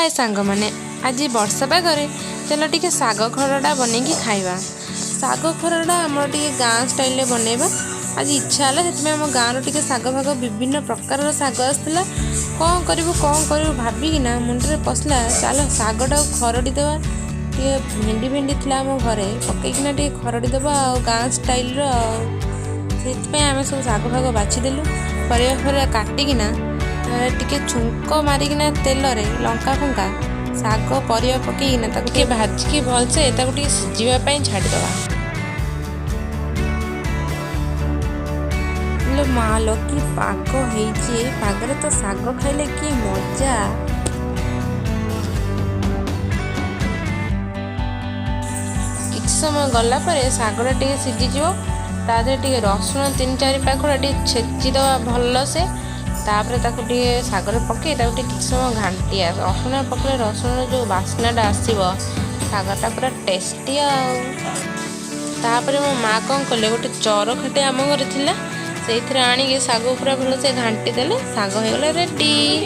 ହାଏ ସାଙ୍ଗମାନେ, ଆଜି ବର୍ଷା ପାଗରେ ଚାଲ ଟିକେ ଶାଗ ଖରଡ଼ା ବନେଇକି ଖାଇବା। ଶାଗ ଖରଡ଼ା ଆମର ଟିକେ ଗାଁ ଷ୍ଟାଇଲରେ ବନେଇବା ଆଜି ଇଚ୍ଛା ହେଲା। ସେଥିପାଇଁ ଆମ ଗାଁରୁ ଟିକେ ଶାଗ ଫାଗ, ବିଭିନ୍ନ ପ୍ରକାରର ଶାଗ ଆସିଥିଲା। କ'ଣ କରିବୁ କ'ଣ କରିବୁ ଭାବିକିନା ମୁଣ୍ଡରେ ପଶିଲା, ଚାଲ ଶାଗଟାକୁ ଖରଡ଼ି ଦେବା। ଟିକେ ଭେଣ୍ଡି ଭେଣ୍ଡି ଥିଲା ଆମ ଘରେ, ପକେଇକିନା ଟିକେ ଖରଡ଼ି ଦେବା ଆଉ ଗାଁ ଷ୍ଟାଇଲର। ଆଉ ସେଥିପାଇଁ ଆମେ ସବୁ ଶାଗ ଫାଗ ବାଛିଦେଲୁ, ପରିବା ଫରିବା କାଟିକିନା ଟିକେ ଛୁଙ୍କ ମାରିକିନା ତେଲରେ ଲଙ୍କା ଫଙ୍କା ଶାଗ ପରିବା ପକେଇକିନା ତାକୁ ଟିକେ ଭାଜିକି ଭଲସେ ତାକୁ ଟିକେ ସିଝିବା ପାଇଁ ଛାଡ଼ିଦେବା। ଲୋ ମା ଲୋ, କି ପାଗ ହେଇଛି! ଏ ପାଗରେ ତ ଶାଗ ଖାଇଲେ କି ମଜା! କିଛି ସମୟ ଗଲା ପରେ ଶାଗଟା ଟିକେ ସିଝିଯିବ। ତା ଦେହରେ ଟିକେ ରସୁଣ 3-4 ପାଖୁଡ଼ା ଟିକେ ଛେଚିଦେବା ଭଲସେ। ତାପରେ ତାକୁ ଟିକେ ଶାଗରେ ପକେଇ ତାକୁ ଟିକେ କିଛି ସମୟ ଘାଣ୍ଟିବା। ରସୁଣ ପକେଇଲେ ରସୁଣର ଯେଉଁ ବାସ୍ନାଟା ଆସିବ, ଶାଗଟା ପୁରା ଟେଷ୍ଟି। ଆଉ ତାପରେ ମୋ ମା କ'ଣ କଲେ, ଗୋଟେ ଚରଖାଟେ ଆମ ଘରେ ଥିଲା, ସେଇଥିରେ ଆଣିକି ଶାଗ ପୁରା ଭଲସେ ଘାଣ୍ଟି ଦେଲେ। ଶାଗ ହେଇଗଲା ରେଡ଼ି।